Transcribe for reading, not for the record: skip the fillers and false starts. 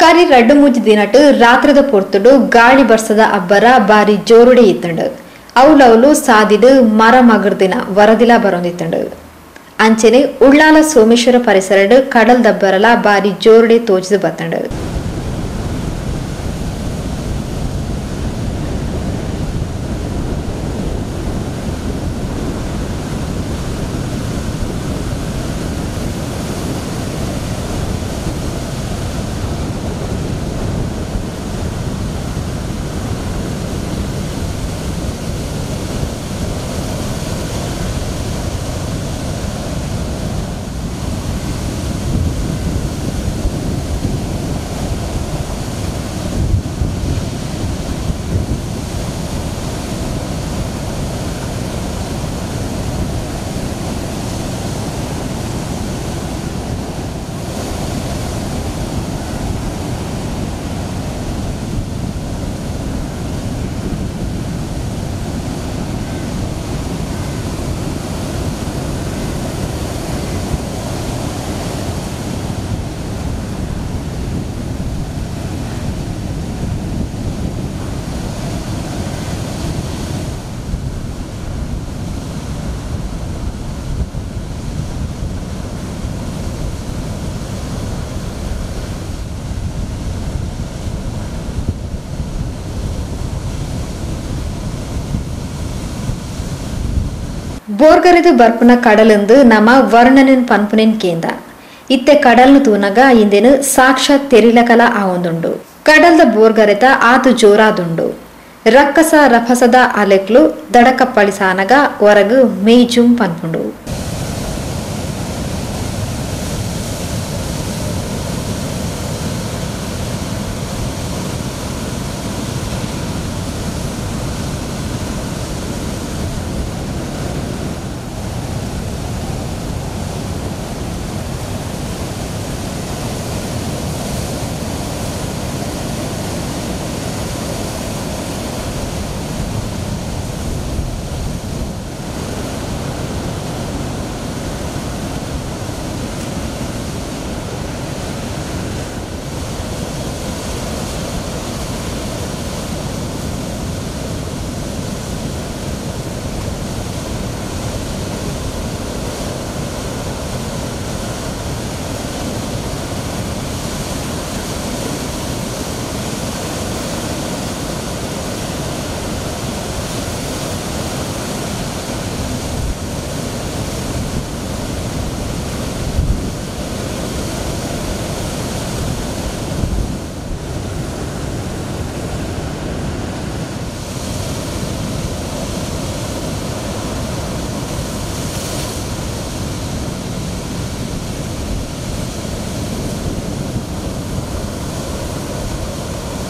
ಕರಿ ರಡ್ಡು ಮೂಜಿ ದಿನಟ್ ರಾತ್ರದ ಪೊರ್ತುಡು ಗಾಳಿ ಬರ್ಸದ ಅಬ್ಬರ ಬಾರಿ ಜೋರುಡೆ ಇತ್ತಂಡು. ಅವಲವಲು ಸಾದಿಡು ಮರ ಮಗರ್ದಿನ ವರದಿಲ ಬರೊಂದಿತ್ತಂಡು. ಅಂಚೆನೆ ಉಳ್ಳಾಲ ಸೋಮೇಶ್ವರ ಪರಿಸರಡು ಕಡಲ್ ದಬ್ಬರಲ ಬಾರಿ ಜೋರುಡೆ ತೋಜಿದು ಬತ್ತಂಡು. ಬೋರ್ಗರಿದು ಬರ್ಪುನ ಕಡಲೆಂದು ನಮ ವರ್ಣನೆನ್ ಪನ್ಪುನೆನ್ ಕೇಂದ. ಇತ್ತೆ ಕಡಲ್ನು ತೂನಗ ಇಂದೆನು ಸಾಕ್ಷಾತ್ ತೆರಿಲಕಲ ಆವೊಂದುಂಡು. ಕಡಲ್ದ ಬೋರ್ಗರೆತ ಆತು ಜೋರಾದುಂಡು. ರಕ್ಕಸ ರಭಸದ ಅಲೆಕ್ಲು ದಡಕಪ್ಪಳಿಸಾನಗ ಹೊರಗು ಮೇಯ್ಜುಂ ಪನ್ಪುಂಡು.